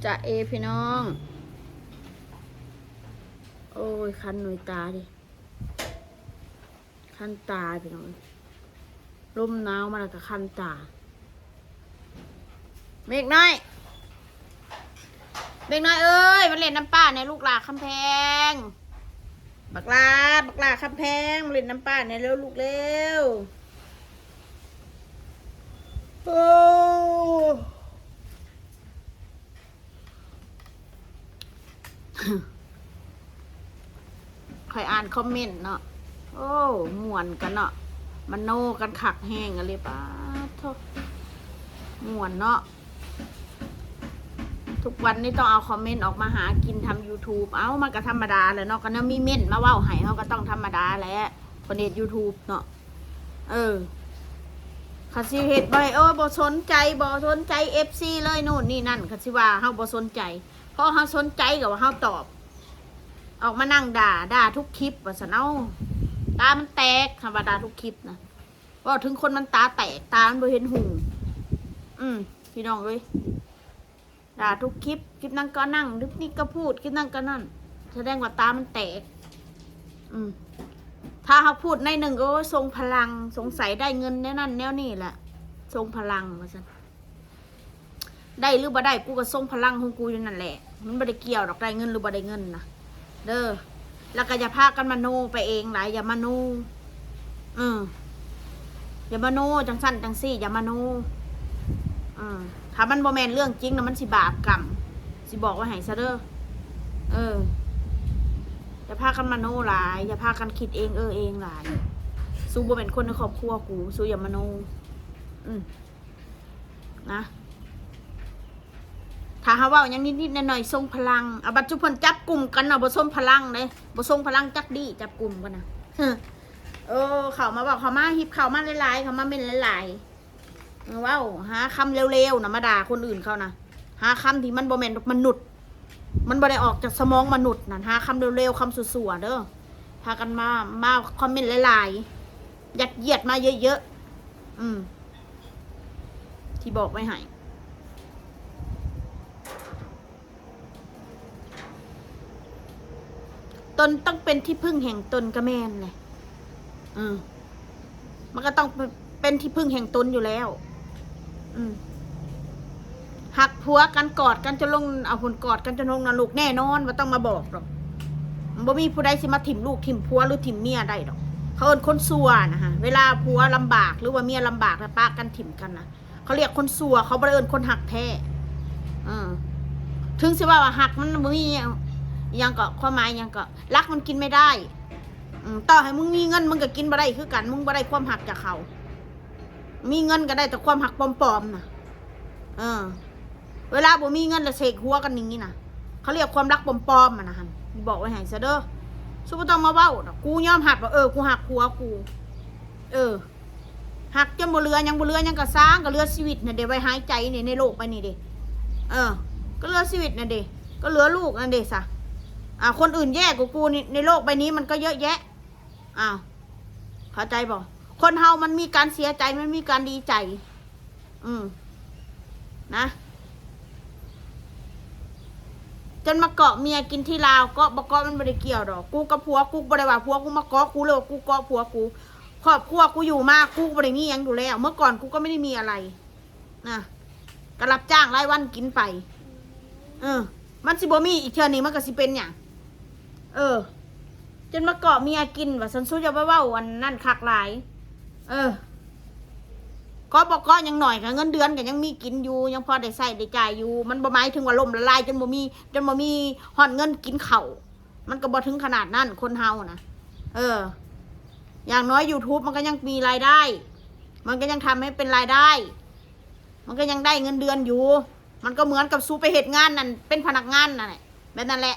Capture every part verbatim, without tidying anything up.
จะเอพี่น้อง โอ้ย คันหน่วยตาดิ คันตาพี่น้อง ลมหนาวมาแล้วก็คันตา เมฆน้อย เมฆน้อยเอ้ย มาเล่นน้ำป้าในลูกหลาคำแพง บักหลา บักหลาคำแพง มาเล่นน้ำป้าในเร็วลูกเร็ว โอ้ คอยอ่านคอมเมนต์เนาะ โอ้ ม่วนกันเนาะ มโนกันคักแฮงอะเลย ป๊าดโธ่ ม่วนเนาะ ทุกวันนี้ต้องเอาคอมเมนต์ออกมาหากินทำ YouTube เอ้า มันก็ธรรมดาแหละเนาะ ก็แนวมีเม้นต์มาเว้าให้เฮาก็ต้องธรรมดาแหละ คนเฮ็ด YouTube เนาะ เออ เขาสิเฮ็ดบ่ให้ เออ บ่สนใจ บ่สนใจ เอฟซี เลย นู่นนี่นั่น เขาสิว่าเฮาบ่สนใจ เพราะเฮาสนใจก็ว่าเฮาตอบ ออกมานั่งด่า ด่าทุกคลิปว่าซั่น เอ้า ตามันแตก คำว่าด่าทุกคลิปนะ เว้าถึงคนมันตาแตก ตามันบ่เห็นหุง อืม พี่น้องเอ้ย ด่าทุกคลิป คลิปนั้นก็นั่ง คลิปนี้ก็พูด คลิปนั้นก็นั่น แสดงว่าตามันแตก อืม ถ้าเขาพูดในหนึ่งก็ทรงพลัง สงสัยได้เงินแนวนั้นแนวนี้แหละ ทรงพลังว่าซั่น ได้หรือบ่ได้ กูก็ทรงพลังของกูอยู่นั่นแหละ มันบ่ได้เกี่ยวดอก ได้เงินหรือบ่ได้เงินนะ เด้อ แล้วก็อย่าพากันมโนไปเองหลาย อย่ามโน เออ อย่ามโนจังซั่นจังซี่ อย่ามโน เออ ถ้ามันบ่แม่นเรื่องจริงนะ มันสิบาปกรรม สิบอกไว้ให้ซะเด้อ เออ อย่าพากันมโนหลาย อย่าพากันคิดเองเออเองหลาย สูบ่เป็นคนในครอบครัวกู สูอย่ามโน อืม นะ ถ้าหาเว้าหยังนิดๆหน่อยๆ ทรงพลัง เอาบัดจุเพิ่นจับกลุ่มกันเนาะ บ่ทรงพลังเด้ บ่ทรงพลังจักดี จับกลุ่มกันนะ เออ เขามาบอก เขามาฮิป เขามาหลายๆ เขามาเม้นหลายๆ เออ เว้า หาคำเร็วๆนะ มาด่าคนอื่นเขานะ หาคำที่มันบ่แม่นมนุษย์ มันบ่ได้ออกจากสมองมนุษย์นั่น หาคำเร็วๆ คำสั่วๆ เด้อ พากันมา มาคอมเมนต์หลายๆ ยัดเยียดมาเยอะๆ อืม ที่บอกไว้ให้ ตนต้องเป็นที่พึ่งแห่งตนก็แม่นเลย อืม มันก็ต้องเป็นที่พึ่งแห่งตนอยู่แล้ว อืม หักผัวกันกอดกันจนลง เอาผลกอดกันจนลงนรกแน่นอน ว่าต้องมาบอกหรอก บ่มีผู้ใดสิมาถิ่มลูกถิ่มผัวหรือถิ่มเมียได้ดอก เขาเอิ้นคนซั่วนะคะ เวลาผัวลำบากหรือว่าเมียลำบากแล้วปะกันถิ่มกันนะ เขาเรียกคนซั่ว เขาบ่ได้เอิ้นคนฮักแท้ เออ ถึงสิว่าว่าฮักมันบ่มีอิหยัง อิหยังก็ ความหมายอิหยังก็ รักมันกินไม่ได้ อืม ต่อให้มึงมีเงินมึงก็กินบ่ได้คือกัน มึงบ่ได้ความฮักจากเขา มีเงินก็ได้แต่ความฮักปลอมๆน่ะ เออ เวลาบ่มีเงินแล้วเสกหัวกันอย่างนี้น่ะ เขาเรียกความรักปลอมๆอะนะหั่น บอกไว้ให้ซะเด้อ สูบ่ต้องมาเว้าดอก กูยอมรับว่า เออ กูฮักผัวกู เออ ฮักจนบ่เหลือหยัง บ่เหลือหยังก็ซ่าง ก็เหลือชีวิตนั่นเด้ ไว้หายใจนี่ ในโลกใบนี้เด้ เออ ก็เหลือชีวิตนั่นเด้ ก็เหลือลูกนั่นเด้ซะ อ่า คนอื่นแย่กว่ากูนี่ ในโลกใบนี้มันก็เยอะแยะ อ้าว เข้าใจบ่ คนเฮามันมีการเสียใจ มันมีการดีใจ อืม นะ จนมาเกาะเมียกินที่ลาว เกาะบ่เกาะมันบ่ได้เกี่ยวดอก กูกับผัว กูบ่ได้ว่าผัวกูมาเกาะกู หรือว่ากูเกาะผัวกู ครอบครัวกูอยู่มา กูบ่ได้มีหยังอยู่แล้ว เมื่อก่อนกูก็ไม่ได้มีอะไร นะ ก็รับจ้างรายวันกินไป เออ มันสิบ่มีอีกเทื่อนี้ มันก็สิเป็นหยัง เออ จนมาเกาะเมียกิน ว่าซั่น สูอย่าไปเว้าอันนั้นคักหลาย เออ เกาะบ่เกาะหยังหน่อยก็เงินเดือนก็ยังมีกินอยู่ ยังพอได้ใช้ได้จ่ายอยู่ มันบ่หมายถึงว่าล้มละลายจนบ่มี จนบ่มีฮอดเงินกินข้าว มันก็บ่ถึงขนาดนั้น คนเฮานะ เออ อย่างน้อย YouTube มันก็ยังมีรายได้ มันก็ยังทำให้เป็นรายได้ มันก็ยังได้เงินเดือนอยู่ มันก็เหมือนกับสูไปเฮ็ดงานนั่น เป็นพนักงานนั่นแหละ แบบนั้นแหละ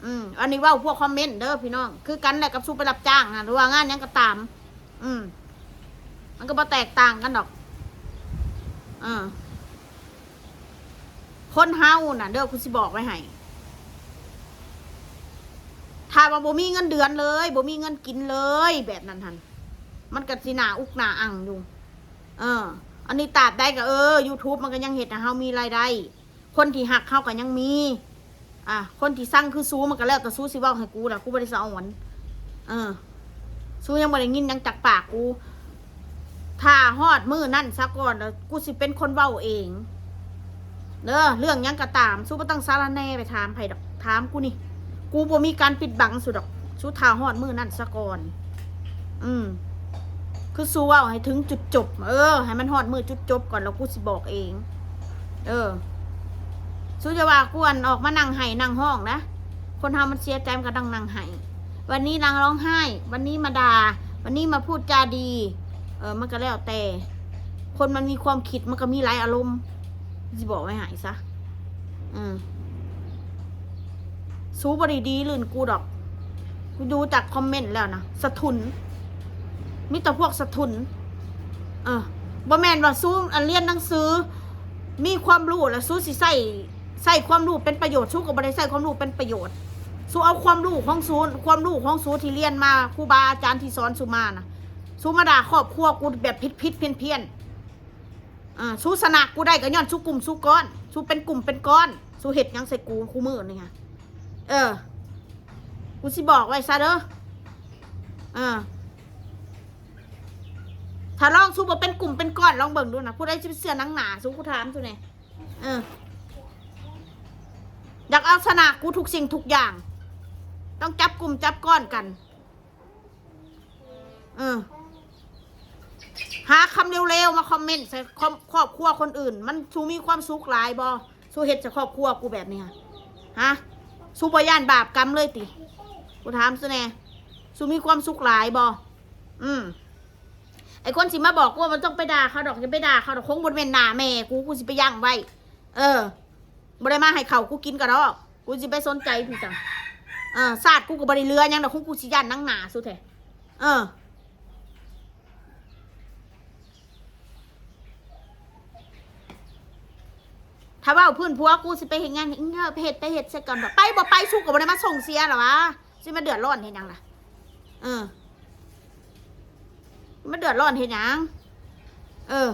อืม อันนี้เว้าพวกคอมเมนต์เด้อพี่น้อง คือกันแหละกับสูไปรับจ้างนะ หรือว่างานหยังก็ตาม อืม มันก็บ่แตกต่างกันดอก เออ คนเฮาน่ะเด้อ กูสิบอกไว้ให้ ถ้าว่าบ่มีเงินเดือนเลย บ่มีเงินกินเลย แบบนั้นหั่น มันก็สิหน้าอุกหน้าอังอยู่ เออ อันนี้ตราบใดก็ เออ YouTube มันก็ยังเฮ็ดให้เฮามีรายได้ คนที่ฮักเฮาก็ยังมี อ่ะ คนที่ซังคือซูมันก็แล้วแต่ซูสิเว้าให้กูล่ะ กูบ่ได้สะออน เออ ซูยังบ่ได้ยินหยังจากปากกู ถ้าฮอดมื้อนั้นซะก่อนแล้วกูสิเป็นคนเว้าเอง เด้อ เรื่องหยังก็ตาม ซูบ่ต้องสารแหน่ไปถามไผดอก ถามกูนี่ กูบ่มีการปิดบังซูดอก ซูถ้าฮอดมื้อนั้นซะก่อน อืม คือซูเว้าให้ถึงจุดจบ เออ ให้มันฮอดมื้อจุดจบก่อน แล้วกูสิบอกเอง เออ ซูจะว่ากูอันออกมานั่งไห้นั่งฮ้องนะ คนเฮามันเสียใจมันก็ต้องนั่งไห้ วันนี้นางร้องไห้ วันนี้มาด่า วันนี้มาพูดจาดี เออ มันก็แล้วแต่ คนมันมีความคิดมันก็มีหลายอารมณ์ สิบอกไว้ให้ซะ อืม ซูบ่ได้ดีลื่นกูดอก กูดูจากคอมเมนต์แล้วนะ สะทุน มีแต่พวกสะทุน เออ บ่แม่นว่าซูอันเรียนหนังสือ มีความรู้แล้วซูสิใส่ ใส่ความรู้เป็นประโยชน์ ซูก็บ่ได้ใส่ความรู้เป็นประโยชน์ ซูเอาความรู้ของซู ความรู้ของซูที่เรียนมา ครูบาอาจารย์ที่สอนซูมานะ ซูมาด่าครอบครัวกูแบบผิดๆ เพี้ยนๆ อ่า ซูสนะกูได้ก็ย้อนซูกลุ่มซูก้อน ซูเป็นกลุ่มเป็นก้อน ซูเฮ็ดหยังใส่กูคู่มื้อนี่ฮะ เออ กูสิบอกไว้ซะเด้อ เออ ถ้าลองซูบ่เป็นกลุ่มเป็นก้อน ลองเบิ่งดูนะ ผู้ใดสิไปเชื่อหนังหนา ซู กูถามซูแหน่ เออ อยากเอาชนะกูทุกสิ่งทุกอย่าง ต้องจับกลุ่มจับก้อนกัน เออ หาคำเร็วๆ มาคอมเมนต์ใส่ครอบ ครอบครัวคนอื่น มัน ซูมีความสุขหลายบ่ ซูเฮ็ดใส่ครอบครัวกูแบบนี้ฮะ ฮะ ซูบ่ย่านบาปกรรมเลยติ กูถามซูแหน่ ซูมีความสุขหลายบ่ อืม ไอ้คนสิมาบอกว่ามันต้องไปด่าเขาดอก อย่าไปด่าเขาดอก คงบ่แม่นหน้าแม่กู กูสิไปยั้งไว้ เออ บ่ได้มาให้ข้าวกูกินกะดอก กูสิไปสนใจพี่จัง เออ ชาติกูก็บ่ได้เหลือหยังดอก ของกูสิย่านหนังหนาสุดแท้ เออ ถ้าเว้าพื้นผัวกูสิไปเฮ็ดงาน อิงเถอะ ไปเฮ็ด ไปเฮ็ดซะก่อน บ่ไป บ่ไป ซูก็บ่ได้มาส่งเสียหรอวะ สิมาเดือดร้อนเฮ็ดหยังล่ะ เออ มาเดือดร้อนเฮ็ดหยัง เออ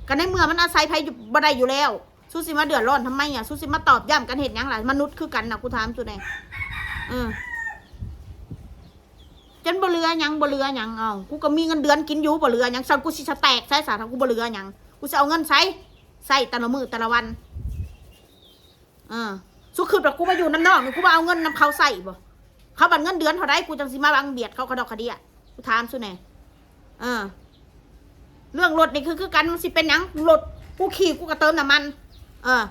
ก็ในเมื่อมันอาศัยไผอยู่ บ่ได้อยู่แล้ว ซูสิมาเดือดร้อนทำไมอ่ะ ซูสิมาตอกย้ำกันเฮ็ดหยังล่ะ มนุษย์คือกันน่ะ กูถามซูแหน่ เออ จนบ่เหลือหยัง บ่เหลือหยัง เอ้า กูก็มีเงินเดือนกินอยู่ บ่เหลือหยัง ซั้นกูสิสแต็กใส่ซะ ถ้ากูบ่เหลือหยัง กูสิเอาเงินใส่ ใส่แต่ละมื้อแต่ละวัน เออ ซูคิดว่ากูมาอยู่นำนอกนี่ กูบ่เอาเงินนำเขาใส่บ่ เขาบัดเงินเดือนเท่าใด กูจังสิมาบังเบียดเขากะดอกกะเดี้ย กูถามซูแหน่ เออ เรื่องรถนี่คือ คือกัน มันสิเป็นหยัง รถกูขี่ กูก็เติมน้ำมัน เออ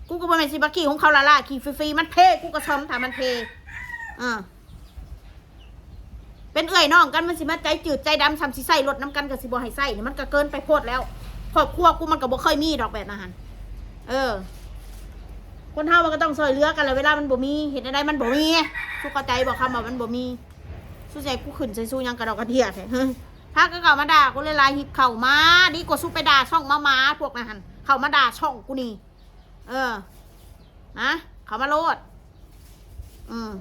กูก็บ่แม่นสิมาขี่ของเขาล้าๆ ขี่ฟรีๆ มันเพ กูก็ซ่อมถ้ามันเพ เออ เป็นเอื้อยน้องกัน มันสิมาใจจืดใจดำ ส่ำสิใส่รถนำกันก็สิบ่ให้ใส่นี่ มันก็เกินไปโพดแล้ว ครอบครัวกูมันก็บ่เคยมีดอกแบบนั้นหั่น เออ คนเฮามันก็ต้องซ่อยเหลือกันแหละ เวลามันบ่มี เฮ็ดแนวใดมันบ่มี ซูเข้าใจบ่ คำว่ามันบ่มี ซูสิให้กูขึ้นใส่ซูหยังกะดอกกะเดี้ยแท้ พาก็เข้ามาด่ากูหลายๆ ฮิปเข้ามา ดีกว่าซูไปด่าช่องหมาๆ พวกนั้นหั่น เข้ามาด่าช่องกูนี่ เออ นะ เข้ามาโลด อืม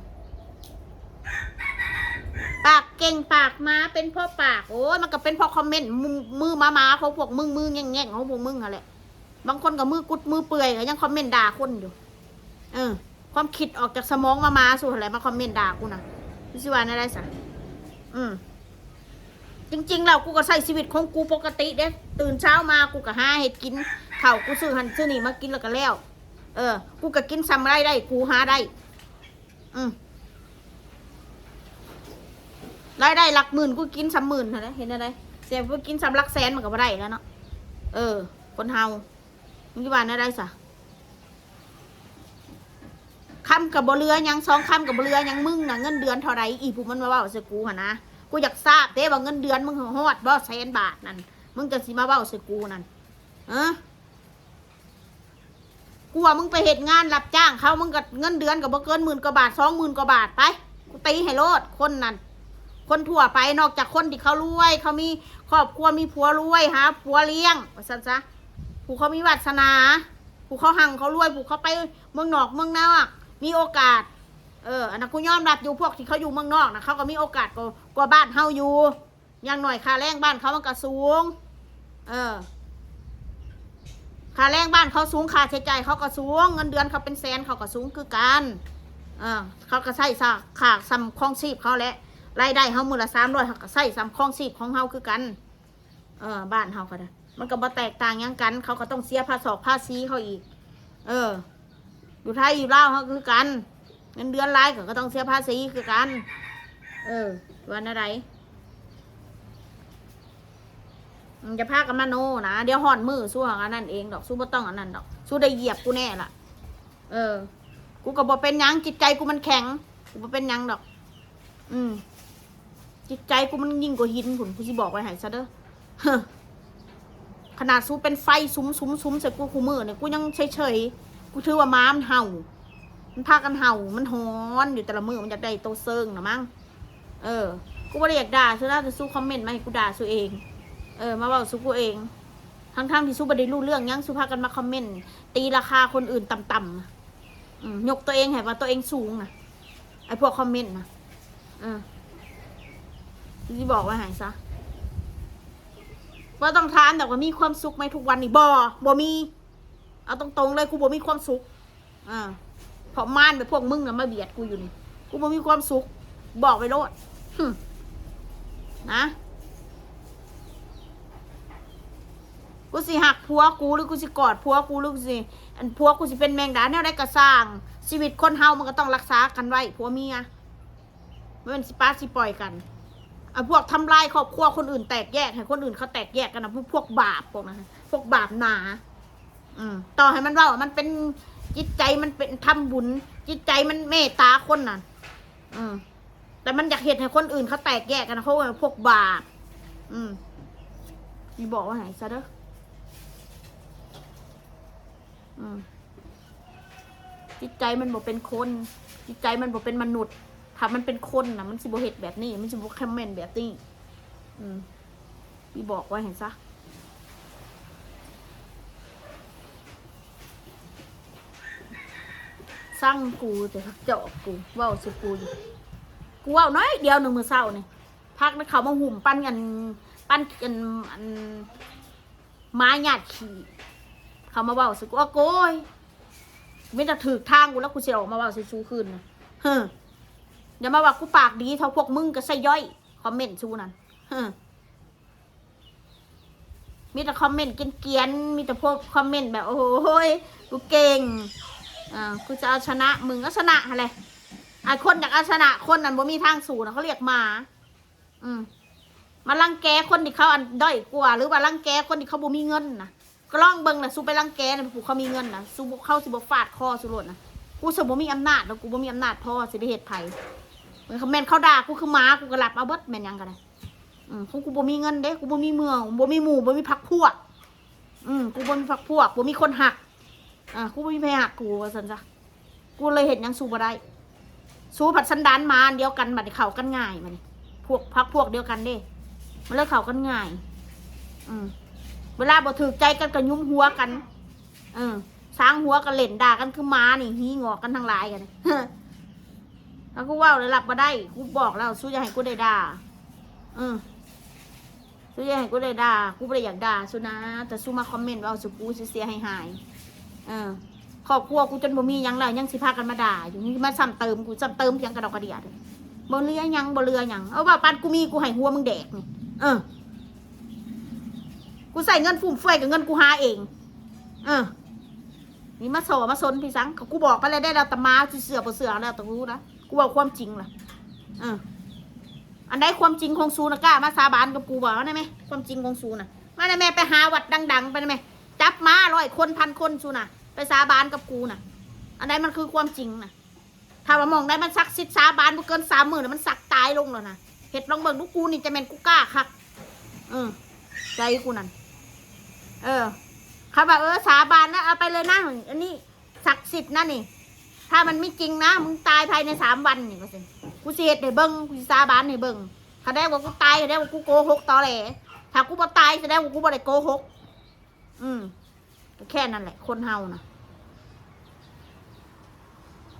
ปากเก่งปากหมา เป็นเพราะปาก โอ้ย มันก็เป็นเพราะคอมเมนต์ มือ มือหมาๆ ของพวกมึง มือแง่งๆ ของพวกมึงหั่นแหละ บางคนก็มือกุดมือเปื่อยก็ยังคอมเมนต์ด่าคนอยู่ เออ ความคิดออกจากสมองหมาๆ ซูหั่นแหละ มาคอมเมนต์ด่ากูนะ กูสิว่าแนวใดซะ อืม จริงๆ แล้วกูก็ใช้ชีวิตของกูปกติเด้ ตื่นเช้ามากูก็หาเฮ็ดกิน ข้าวกูซื้อหั่นซื้อนี่มากินแล้วก็แล้ว เออ กูก็กินส่ำรายได้กูหาได้ อืม รายได้หลักหมื่น กูกินส่ำหมื่นหั่นแหละ เฮ็ดแนวใด แต่กูกินส่ำหลักแสนมันก็บ่ได้แล้วเนาะ เออ คนเฮา มึงสิว่าแนวใดซะ คำก็บ่เหลือหยัง สองคำก็บ่เหลือหยัง มึงน่ะเงินเดือนเท่าใด อีผู้มันมาเว้าใส่กูหั่นนะ กูอยากทราบเด้ว่าเงินเดือนมึงฮอดบ่ แสนบาทนั่น มึงจังสิมาเว้าใส่กูนั่น เออ กูว่ามึงไปเฮ็ดงานรับจ้างเขา มึงก็เงินเดือนก็บ่เกินหมื่นกว่าบาท สองหมื่นกว่าบาท ไป กูตีให้โลด คนนั่น คนทั่วไป นอกจากคนที่เขารวย เขามีครอบครัว มีผัวรวย หาผัวเลี้ยง ว่าซั่นซะ ผู้เขามีวาสนา ผู้เขาฮั่งเขารวย ผู้เขาไปเมืองนอกเมืองนอก มีโอกาส เออ อันนั้นกูยอมรับอยู่ พวกที่เขาอยู่เมืองนอกนะ เขาก็มีโอกาสกว่า กว่าบ้านเฮาอยู่ อย่างน้อยค่าแรงบ้านเขามันก็สูง เออ ค่าแรงบ้านเขาสูง ค่าใช้จ่ายเขาก็สูง เงินเดือนเขาเป็นแสน เขาก็สูงคือกัน เออ เขาก็ใช้ซะค่าส่ำครองชีพเขาแหละ รายได้เขามื้อละสามร้อย เขาก็ใช้ส่ำครองชีพของเขาคือกัน เออ บ้านเขาก็ได้ มันก็บ่แตกต่างหยังกัน เขาก็ต้องเสียภาษอกภาษีเขาอีก เออ อยู่ไทยอยู่ลาวเขาคือกัน เงินเดือนหลายเขาก็ต้องเสียภาษีคือกัน เออ ว่าแนวใด อืม จะพากันมโนนะ เดี๋ยวฮอดมื้อสู้อันนั้นเองดอก สู้บ่ต้องอันนั้นดอก สู้ได้เหยียบกูแน่ล่ะ เออ กูก็บ่เป็นหยัง จิตใจกูมันแข็ง กูบ่เป็นหยังดอก อืม จิตใจกูมันยิ่งกว่าหินพุ้น กูสิบอกไว้ให้ซะเด้อ ขนาดสู้เป็นไฟสุมสุมสุมใส่กูคู่มื้อเนี่ย กูยังเฉยๆ กูถือว่าหมามันเห่า มันพากันเห่า มันหอนอยู่แต่ละมื้อ มันอยากได้โตเซิงน่ะมั้ง เออ กูบ่ได้อยากด่าสู้นะ แต่สู้คอมเมนต์มาให้กูด่าสู้เอง เออ มาเว้าสู้กูเอง ทั้งๆที่สู้บ่ได้รู้เรื่องหยัง สู้พากันมาคอมเมนต์ ตีราคาคนอื่นต่ำๆ อืม ยกตัวเองให้ว่าตัวเองสูงนะ ไอ้พวกคอมเมนต์นะ เออ สิบอกไว้ให้ซะ บ่ต้องถามดอกว่ามีความสุขไหมทุกวันนี้ บ่ บ่มี เอาตรงๆเลย กูบ่มีความสุข อ่า เพราะมารแบบพวกมึงน่ะมาเบียดกูอยู่นี่ กูบ่มีความสุข บอกไปโลด หึ นะ กูสิหักผัวกู หรือกูสิกอดผัวกู หรือกูสิ อันผัวกูสิเป็นแมงดาแนวใดก็ซ่าง ชีวิตคนเฮามันก็ต้องรักษากันไว้ ผัวเมีย บ่แม่นสิปะสิปล่อยกัน ไอ้พวกทำลายครอบครัวคนอื่นแตกแยก ให้คนอื่นเขาแตกแยกกันนะ พวก พวกบาปพวกนั้น พวกบาปหนา อืม ต่อให้มันเว้าว่ามันเป็นจิตใจมันเป็นทำบุญ จิตใจมันเมตตาคนน่ะ อืม แต่มันอยากเฮ็ดให้คนอื่นเขาแตกแยกกันนะ เขาว่าพวกบาป อืม สิบอกไว้ให้ซะเด้อ อืม จิตใจมันบ่เป็นคน จิตใจมันบ่เป็นมนุษย์ ถ้ามันเป็นคนน่ะ มันสิบ่เฮ็ดแบบนี้ มันสิบ่คอมเมนต์แบบนี้ อืม สิบอกไว้ให้ซะ สั่งกูแต่เจาะกู เว้าใส่กูอยู่ กูเว้าน้อยเดียวหนึ่งมื้อเช้านี่ พักนะเขามาหุ่มปันกัน ปันกัน อัน หมาหยาดขี้ เขามาเว้าใส่กู โอ้โกย มีแต่ถืกทางกูแล้ว กูสิออกมาเว้าใส่ซูคืนนะ เฮ้อ อย่ามาว่ากูปากดีเท่าพวกมึงก็ใส่ย่อย คอมเมนต์ซูนั่น เฮ้อ มีแต่คอมเมนต์เกรียนๆ มีแต่พวกคอมเมนต์แบบ โอ้โหย กูเก่ง อ่า กูจะเอาชนะมึง ก็ชนะอะไร ไอ้คนอยากเอาชนะคนนั้นบ่มีทางสู้นะ เขาเรียกหมา อืม มารังแกคนที่เขาอันด้อยกว่า หรือว่ารังแกคนที่เขาบ่มีเงินนะ ก็ลองเบิ่งนะ สู้ไปรังแกนะ ผู้เขามีเงินนะ สู้เขาสิบ่ฟาดคอสู้โลดนะ กูสิบ่มีอำนาจแล้ว กูบ่มีอำนาจพอสิไปเฮ็ดไผ แม่นเขาด่ากูคือหมา กูก็รับเอาเบิด แม่นหยังก็ได้ อืม ของกูบ่มีเงินเด้ กูบ่มีเมือง บ่มีหมู่ บ่มีพรรคพวก อืม กูบ่มีพรรคพวก บ่มีคนฮัก อ่า กูบ่มีไผฮักกู ว่าซั่นซะ กูเลยเฮ็ดหยังสู้บ่ได้ สู้ผัดสันดานหมาอันเดียวกัน บัดนี้เข้ากันง่าย บัดนี้ พวกพรรคพวกเดียวกันเด้ มันเลยเข้ากันง่าย อืม เวลาบ่ถูกใจกันก็ยุมหัวกัน เออ สางหัวกันเล่นด่ากันคือหมานี่ หีงอกกันทั้งหลายกัน ถ้ากูเว้าแล้วรับบ่ได้ กูบอกแล้ว สู้อย่าให้กูได้ด่า เออ สู้อย่าให้กูได้ด่า กูบ่ได้อยากด่าสู้นะ แต่สู้มาคอมเมนต์เว้าสู้กูเสียหายหาย เออ ครอบครัวกูจนบ่มีหยังแล้ว ยังสิพากันมาด่าอยู่ นี่มาซ้ำเติมกู ซ้ำเติมเพียงกระดอกกระเดียด บ่เหลือหยัง บ่เหลือหยัง เอาว่าปานกูมี กูให้หัวมึงแดกนี่ เออ กูใส่เงินฟุ่มเฟือยกับเงินกูหาเอง เออ นี่มาส่อมาซนพี่สัง กูบอกไปแล้วได้แล้ว แต่หมาสิเชื่อบ่เชื่อแล้วแต่กูนะ กูเว้าความจริงล่ะ เออ อันใดความจริงของซูนะ กล้ามาสาบานกับกูบ่ มาได้ไหม ความจริงของซูนะ มาได้ไหม ไปหาวัดดังๆ ไปได้ไหม จับหมาร้อยคนพันคนซูนะ ไปสาบานกับกูนะ อันใดมันคือความจริงนะ ถ้าว่าหม่องใดมันศักดิ์สิทธิ์ สาบานบ่เกินสามมื้อน่ะ มันสักตายลงแล้วนะ เฮ็ดลองเบิ่งดู กูนี่จะแม่นกูกล้าคัก เออ ใจกูนั่น เออ เขาว่า เออ สาบานนะ เอาไปเลยนะ อันนี้ศักดิ์สิทธิ์นะนี่ ถ้ามันไม่จริงนะ มึงตายภายในสามวันนี่ ว่าซั่น กูสิเฮ็ดให้เบิ่ง กูสิสาบานให้เบิ่ง แสดงว่ากูตาย แสดงว่ากูโกหกตอแหล ถ้ากูบ่ตาย แสดงว่ากูบ่ได้โกหก อืม ก็แค่นั้นแหละ คนเฮานะ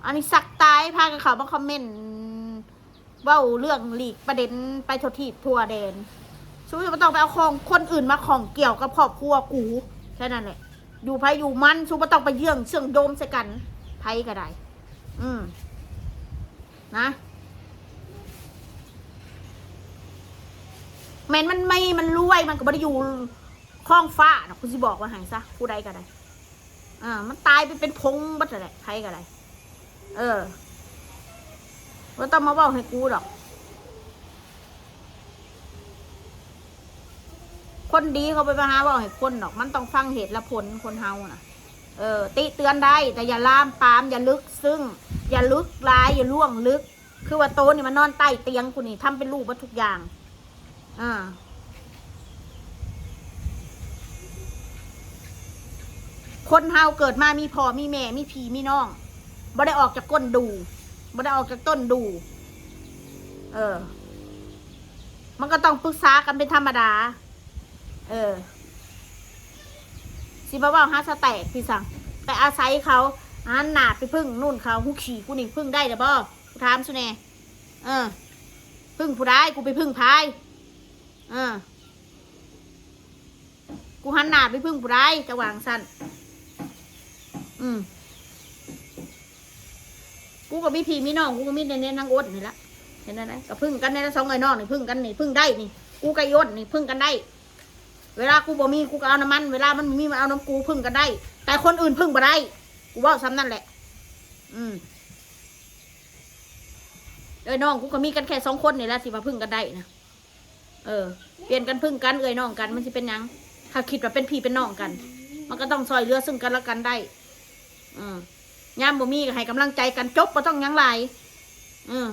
อันนี้สักตาย พากันเข้ามาคอมเมนต์ เว้าเรื่องหลีกประเด็นไปทั่วทีปทั่วแดน สู้จะบ่ต้องไปเอาของคนอื่นมาข้องเกี่ยวกับครอบครัวกู แค่นั้นแหละ อยู่ไผอยู่มัน สูบ่ต้องไปเยื่องเชื่องโยงใส่กัน ไผก็ได้ อืม นะ แม่นมันไม่ มันรวย มันก็บ่ได้อยู่ค้องฟ้าดอก กูสิบอกว่าให้ซะ ผู้ใดก็ได้ อ่า มันตายไปเป็นผงเบิดนั่นแหละ ไผก็ได้ เออ บ่ต้องมาเว้าให้กูดอก คนดีเขาบ่ไปหาเว้าให้คนดอก มันต้องฟังเหตุและผล คนเฮาน่ะ เออ ติเตือนได้ แต่อย่าลามปาม อย่าลึกซึ้ง อย่าลึกหลาย อย่าล่วงลึก คือว่าโตนี่มานอนใต้เตียงกูนี่ ทำเป็นรู้เบิดทุกอย่าง อ่า คนเฮาเกิดมามีพ่อมีแม่ มีพี่มีน้อง บ่ได้ออกจากก้นดู บ่ได้ออกจากต้นดู เออ มันก็ต้องปรึกษากันเป็นธรรมดา เออ สิมาเว้าหาสแตกพี่สัง แต่อาศัยเขา หันหน้าไปพึ่งนู่นเขา ฮู้ขี้กูนี่พึ่งได้หรือบ่ กูถามสุแน่ เออ พึ่งผู้ใด กูไปพึ่งไผ เออ กูหันหน้าไปพึ่งผู้ใด จะวางสั้น อืม กูก็มีพี่มีน้อง กูก็มีแต่เนี่ยนางอ้นนี่ละ เห็นไหม ก็พึ่งกันในละสองไอ้น้องนี่ พึ่งกันนี่ พึ่งได้นี่ กูกับอีอ้นนี่ พึ่งกันได้ เวลากูบ่มี กูก็เอาน้ำมัน เวลามันมี มาเอาน้ำกู พึ่งกันได้ แต่คนอื่นพึ่งบ่ได้ กูเว้าซ้ำนั่นแหละ อืม เอ้ยน้อง กูก็มีกันแค่สองคนนี่แหละ สิมาพึ่งกันได้นะ เออ เปลี่ยนกันพึ่งกัน เอ้ยน้องกัน มันสิเป็นหยัง ถ้าคิดว่าเป็นพี่เป็นน้องกัน มันก็ต้องซอยเหลือซึ่งกันและกันได้ เออ ยามบ่มีก็ให้กำลังใจกัน จบ บ่ต้องหยังหลาย เออ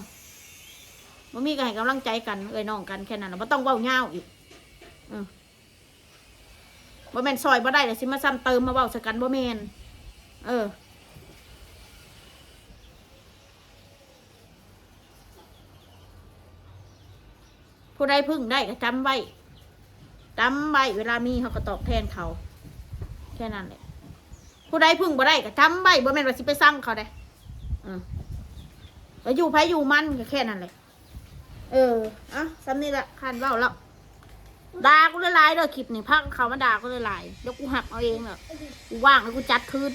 บ่มีก็ให้กำลังใจกัน เอ้ยน้องกัน แค่นั้นน่ะ บ่ต้องเว้ายาวอีก เออ บ่แม่นซอยบ่ได้แล้วสิมาซ้ำเติมมาเว้าใส่กัน บ่แม่น เออ ผู้ใดพึ่งได้ก็จำไว้ จำไว้ เวลามีเขาก็ตอบแทนเขา แค่นั้นแหละ ผู้ใดพึ่งบ่ได้ก็จำไว้ บ่แม่นว่าสิไปซังเขาเด้ อืม ก็อยู่ไผอยู่มันก็แค่นั้นแหละ เออ อ่ะ ซ้ำนี่ละ คันเว้าแล้ว ด่ากูหลายๆเด้อ คลิปนี่ พักเขามาด่ากูหลายๆ เดี๋ยวกูหับเอาเองเด้อ กูว่างแล้วกูจัดคืน